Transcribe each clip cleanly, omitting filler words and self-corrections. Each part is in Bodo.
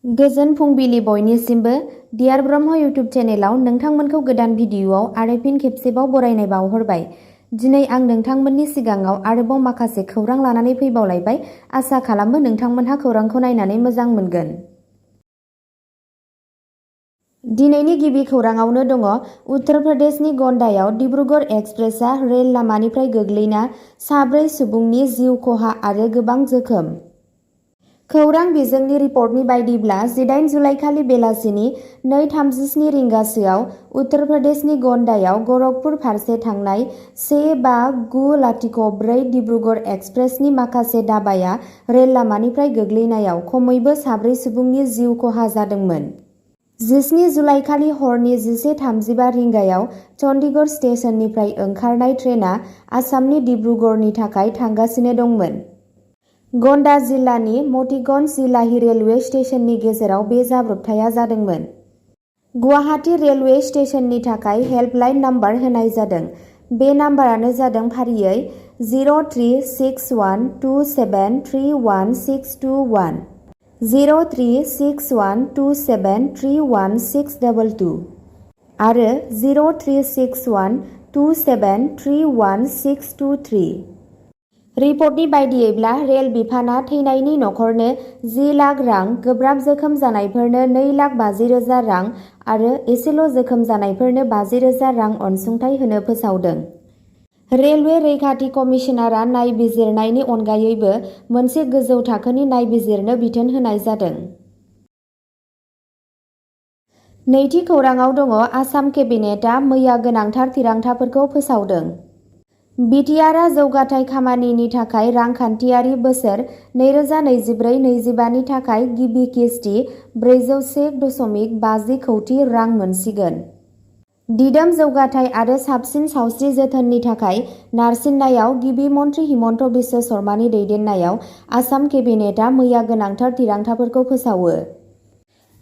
गोजोन फुंबिलि बयनिसिमबो डियार ब्रह्म इउटुब चेनेलाव नोंथांमोनखौ गोदान भिडिअआव आरो फिन खेबसेबाव बरायनाय बावहरबाय। दिनै आं नोंथांमोननि सिगाङाव आरोबाव माखासे खौरां लानानै फैबावलायबाय। आसा खालामो नोंथांमोनहा खौरांखौ नायनानै मोजां मोनगोन। दिनैनि गिबि खौराङावनो दङ उत्तर प्रदेशनि गन्डायाव डिब्रुगड़ एक्सप्रेसआ रेल लामानिफ्राय गोग्लैना 4 सुबुंनि जिउ खहा आरो गोबां जोखोम। खौरां बिजोंनि रिपर्टनि बायदिब्ला 18 जुलाइखालि बेलासिनि 2:37 रिंगासोआव उत्तर प्रदेशनि गन्डायाव गरखपुर फारसे थांनाय 15-904 डिब्रुगड़ एक्सप्रेसनि माखासे दाबाया रेल लामानिफ्राय गोग्लैनायाव खमैबो 4 सुबुंनि जिउ खहा जादोंमोन। 17 जुलाइखालि हरनि 11:35 रिंगायाव चन्डीगढ़ स्टेशननिफ्राय ओंखारनाय ट्रेनआ आसामनि डिब्रुगड़नि थाखाय थांगासिनो दंमोन। गन्डा जिल्लानि मतिगन्ज जिलाहि रेलवे स्टेशननि गेजेराव बे जाब्रबथाया जादोंमोन। गुवाहाटी रेलवे स्टेशननि थाखाय हेल्पलाइन नाम्बार होनाय जादों। बे नाम्बारानो जादों फारियै 0361273161, 0361273162 आरो 036127316323। रिपर्टनि बायदियैब्ला रेल बिफाना थैनायनि नखरनो 10 लाख रां, गोब्राब जोखोम जानायफोरनो 2,50,000 रां आरो एसेल' जोखोम जानायफोरनो 50,000 रां अनसुंथाइ होनो फोसावदों। रेलवे रैखाथि कमिसनारआ नायबिजिरनायनि अनगायैबो मोनसे गोजौ थाखोनि नायबिजिरनो बिथोन होनाय जादों। नैथि खौराङाव दङ आसाम केबिनेटआ मैया गोनांथार थिरांथाफोरखौ फोसावदों। BTRआ जौगाथाय खामानिनि थाखाय रांखान्थियारि बोसोर 2024-25 नि थाखाय गिबि किस्ति 401.50 कौटि रां मोनसिगोन। दिदोम जौगाथाय आरो साबसिन सावस्रि जोथोननि थाखाय नारसिननायाव गिबि मन्थ्रि हिमन्त बिश्व शर्मानि दैदेननायाव आसाम केबिनेटआ मैया गोनांथार थिरांथाफोरखौ फोसावो।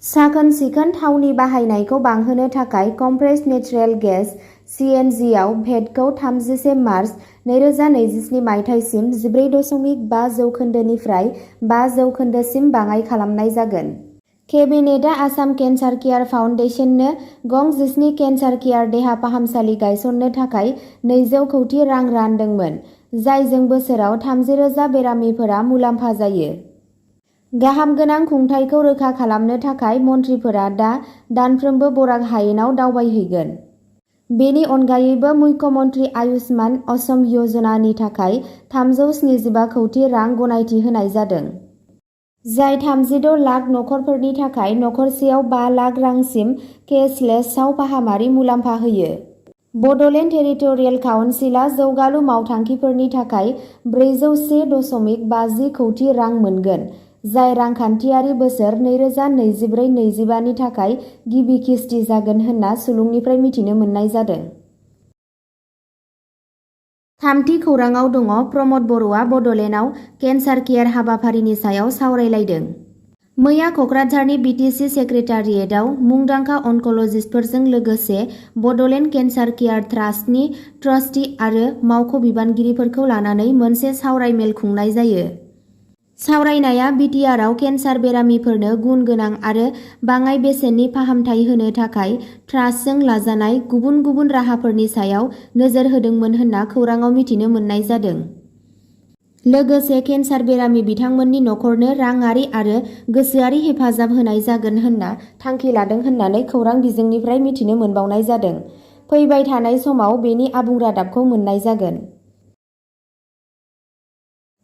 साखोन-सिखोन थावनि बाहायनायखौ बांहोनो थाखाय कमप्रेस्ड नेचुरेल गेस (CNG) आव भेटखौ 31 मार्च 2027 मायथाइसिम 14.5% निफ्राय 5% सिम बाङाइ खालामनाय जागोन। केबिनेटआ आसाम केन्सार केयार फाउन्डेशननो गं 17 केन्सार केयार देहा फाहामसालि गायसननो थाखाय 200 कौटि रां रानदोंमोन, जायजों बोसोराव 30,000 बेरामिफोरा मुलाम्फा जायो। गाहाम गोनां खुंथायखौ रोखा खालामनो थाखाय मन्थ्रिफोरा दा दानफ्रोमबो बराक हायेनाव दावबायहैगोन। बेनि अनगायैबो मुख्यमन्त्रि आयुष्मान असम य'जनानि थाखाय 375 कौटि रां गनायथि होनाय जादों, जाय 36 लाख नखरफोरनि थाखाय नखरसेयाव 5 लाख रांसिम केसलेस सावफाहामारि मुलाम्फा होयो। बड'लेण्ड टेरिटरियेल काउन्सिलआ जौगालु मावथांखिफोरनि थाखाय 401.50 कौटि रां मोनगोन, जाय रांखान्थियारि बोसोर 2024-25 नि थाखाय गिबि किस्ति जागोन होनना सुलुंनिफ्राय मिथिनो मोननाय जादों। थामथि खौराङाव दङ प्रमद बर'आ बड'लेण्डआव केन्सार केयार हाबाफारिनि सायाव सावरायलायदों। मैया क'क्राझारनि BTC सेक्रेटारियेटआव मुंदांखा अनक'लजिस्टफोरजों लोगोसे बड'लेण्ड केन्सार केयार ट्रास्टनि ट्रास्टी आरो मावख' बिबानगिरिफोरखौ लानानै मोनसे सावरायमेल खुंनाय जायो। सावरायनाया BTRआव केन्सार बेरामिफोरनो गुन गोनां आरो बाङाइ बेसेननि फाहामथाय होनो थाखाय ट्रास्टजों लाजानाय गुबुन गुबुन राहाफोरनि सायाव नोजोर होदोंमोन होनना खौराङाव मिथिनो मोननाय जादों। लोगोसे केन्सार बेरामि बिथांमोननि नखरनो राङारि आरो गोसोआरि हेफाजाब होनाय जागोन होनना थांखि लादों होननानै खौरां बिजोंनिफ्राय मिथिनो मोनबावनाय जादों। फैबाय थानाय समाव बेनि आबुं रादाबखौ मोननाय जागोन।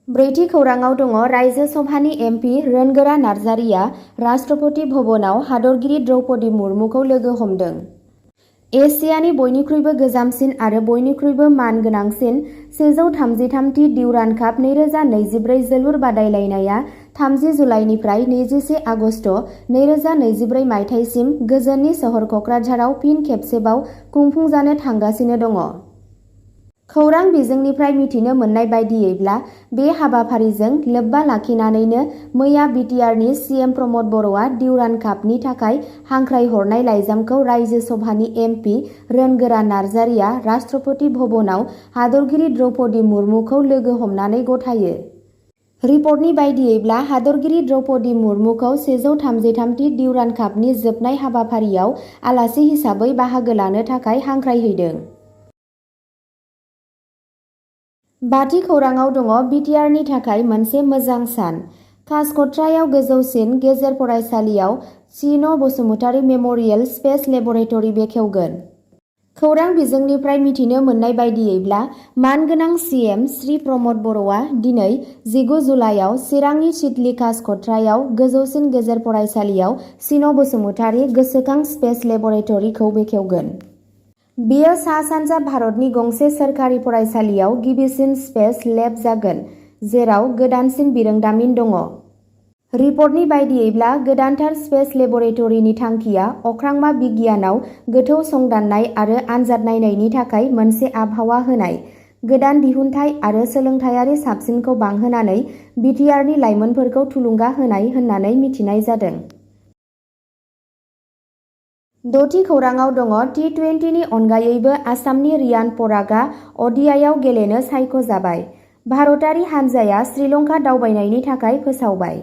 ब्रैथि खौराङाव दङ रायजो सभानि MP रोनगोरा नार्जारिया राष्ट्रपति भवनाव हादरगिरि द्रौपदी मुर्मुखौ लोगो हमदों। एसियानि बयनिख्रुइबो गोजामसिन आरो बयनिख्रुइबो मान गोनांसिन 133थि डिउरान्ड काप 2024 जोलुर बादायलायनाया 30 जुलाइनिफ्राय 21 आगस्ट 2024 मायथाइसिम गोजोननि सहर क'क्राझाराव फिन खेबसेबाव खुंफुंजानो थांगासिनो दङ। खौरां बिजोंनिफ्राय मिथिनो मोननाय बायदियैब्ला बे हाबाफारिजों लोब्बा लाखिनानैनो मैया BTRनि CM प्रमद बर'आ डिउरान्ड कापनि थाखाय हांख्रायहरनाय लाइजामखौ रायजो सभानि MP रोनगोरा नार्जारिया राष्ट्रपति भवनाव हादरगिरि द्रौपदी मुर्मुखौ लोगो हमनानै गथायो। रिपर्टनि बायदियैब्ला हादरगिरि द्रौपदी मुर्मुखौ 133थि डिउरान्ड कापनि जोबनाय हाबाफारियाव आलासि हिसाबै बाहागो लानो थाखाय हांख्रायहैदों। बाथि खौराङाव दङ BTRनि थाखाय मोनसे मोजां सान। कासकट्रायाव गोजौसिन गेजेर फरायसालियाव चिन' बसुमतारी मेम'रियेल स्पेस लेबरेटरि बेखेवगोन। खौरां बिजोंनिफ्राय मिथिनो मोननाय बायदियैब्ला मानगोनां CM श्री प्रमद बर'आ दिनै 19 जुलाइयाव चिरांनि सिडली कासकट्रायाव गोजौसिन गेजेर फरायसालियाव चिन' बसुमतारी गोसोखां स्पेस लेबरेटरिखौ बेखेवगोन। बेयो सा-सानजा भारतनि गंसे सोरखारि फरायसालियाव गिबिसिन स्पेस लेब जागोन, जेराव गोदानसिन बिरोंदामिन दङ। रिपर्टनि बायदियैब्ला गोदानथार स्पेस लेबरेटरिनि थांखिया अख्रांमा बिगियानाव गोथौ संदाननाय आरो आनजाद नायनायनि थाखाय मोनसे आबहावा होनाय, गोदान दिहुनथाय आरो सोलोंथायारि साबसिनखौ बांहोनानै BTRनि लाइमोनफोरखौ थुलुंगा होनाय होननानै मिथिनाय जादों। द'थि खौराङाव दङ T20नि अनगायैबो आसामनि रियान परागआ ODIआव गेलेनो सायख'जाबाय। भारतारि हानजाया श्रीलंका दावबायनायनि थाखाय फोसावबाय।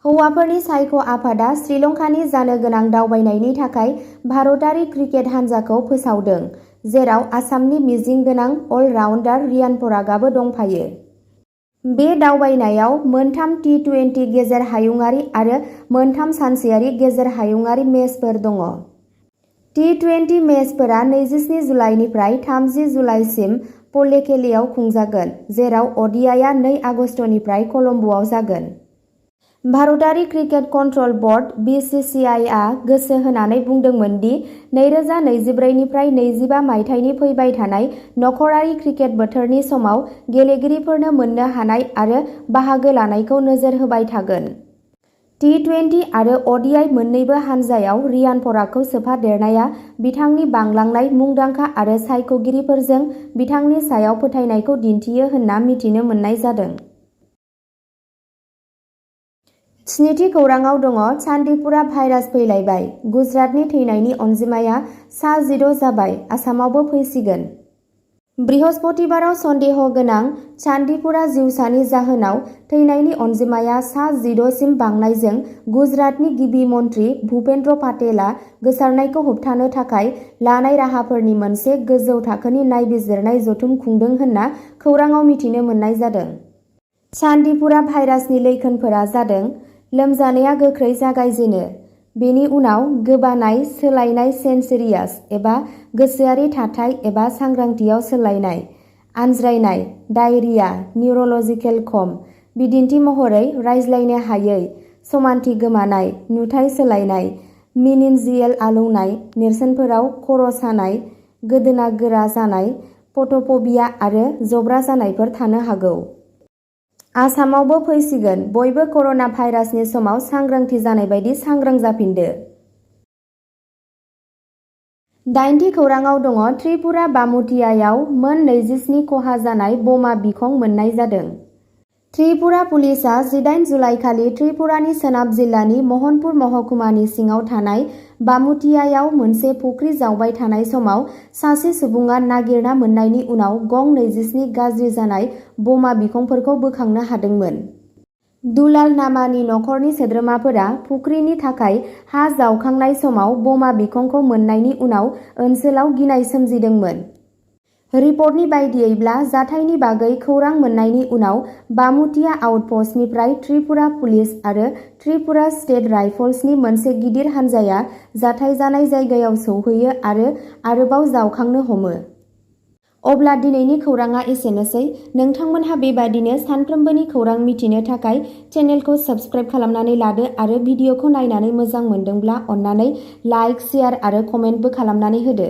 हौवाफोरनि सायख' आफादा श्रीलंकानि जानो गोनां दावबायनायनि थाखाय भारतारि क्रिकेट हानजाखौ फोसावदों, जेराव आसामनि मिजिं गोनां अल-राउन्डार रियान परागआबो दंफायो। बे दावबायनायाव मोनथाम T20 गेजेर हायुंआरि आरो मोनथाम सानसेयारि गेजेर हायुंआरि मेचफोर दङ। T20 मेचफोरा 27 जुलाइनिफ्राय 30 जुलाइसिम पल्लेकेलेआव खुंजागोन, जेराव ODIआ 2 आगस्तनिफ्राय कलम्बोआव जागोन। भारतारि क्रिकेट कन्ट्रल बर्ड (BCCI) गोसो होनानै बुंदोंमोन दि 2024 निफ्राय 25 मायथाइनि फैबाय थानाय नखरारि क्रिकेट बोथोरनि समाव गेलेगिरिफोरनो मोननो हानाय आरो बाहागो लानायखौ नोजोर होबाय थागोन। T20 आरो ODI मोन्नैबो हानजायाव रियान परागखौ सोफादेरनाया बिथांनि बांलांनाय मुंदांखा आरो सायख'गिरिफोरजों बिथांनि सायाव फोथायनायखौ दिन्थियो होनना मिथिनो मोननाय जादों। स्निथि खौराङाव दङ चान्डीपुरा भाइरास फैलायबाय, गुजरातनि थैनायनि अनजिमाया सा-16 जाबाय, आसामावबो फैसिगोन। बृहस्पतिबाराव सन्देह गोनां चान्डीपुरा जिउसानि जाहोनाव थैनायनि अनजिमाया सा-16 सिम बांनायजों गुजरातनि गिबि मन्थ्रि भुपेन्द्र पाटेलआ गोसारनायखौ होबथानो थाखाय लानाय राहाफोरनि मोनसे गोजौ थाखोनि नायबिजिरनाय जथुम खुंदों होनना खौराङाव मिथिनो मोननाय जादों। चान्डीपुरा भाइरासनि लैखोनफोरा जादों लोमजानाया गोख्रै जागायजेनो, बेनि उनाव गोबानाय, सोलायनाय सेन्सोरियास एबा गोसोआरि थाथाय एबा सांग्रांथियाव सोलायनाय, आनज्रायनाय, डायरिया, निउर'लजिकेल खम, बिदिन्थि महरै रायज्लायनो हायै, समानथि गोमानाय, नुथाइ सोलायनाय, मिनिन्जियेल आलौनाय, नेरसोनफोराव खर' सानाय, गोदोना गोरा जानाय, फट'फबिया आरो जब्रा जानायफोर थानो हागौ। आसामावबो फैसिगोन, बयबो कर'ना भाइरासनि समाव सांग्रांथि जानाय बायदि सांग्रां जाफिनदो। दाइनथि खौराङाव दङ त्रिपुरा बामुतियायाव मोन 27 खहा जानाय बमा बिखं मोननाय जादों। त्रिपुरा पुलिसआ 18 जुलाइखालि त्रिपुरानि सोनाब जिल्लानि महनपुर महकुमानि सिङाव थानाय बामुतियायाव मोनसे फुख्रि जावबाय थानाय समाव सासे सुबुङा नागिरना मोननायनि उनाव गं 27 गाज्रि जानाय बमा बिखंफोरखौ बोखांनो हादोंमोन। दुलाल नामानि नखरनि सोद्रोमाफोरा फुख्रिनि थाखाय हा जावखांनाय समाव बमा बिखंखौ मोननायनि उनाव ओनसोलाव गिनाय सोमजिदोंमोन। रिपर्टनि बायदियैब्ला जाथायनि बागै खौरां मोननायनि उनाव बामुतिया आउटपस्टनिफ्राय त्रिपुरा पुलिस आरो त्रिपुरा स्टेट राइफल्सनि मोनसे गिदिर हानजाया जाथाय जानाय जायगायाव सौहैयो आरो आरोबाव जावखांनो हमो। अब्ला दिनैनि खौराङा एसेनोसै। नोंथांमोनहा बेबादिनो सानफ्रोमबोनि खौरां मिथिनो थाखाय चेनेलखौ साबस्क्राइब खालामनानै लादो आरो भिडिअखौ नायनानै मोजां मोनदोंब्ला अन्नानै लाइक, शेयार आरो कमेन्टबो खालामनानै होदो।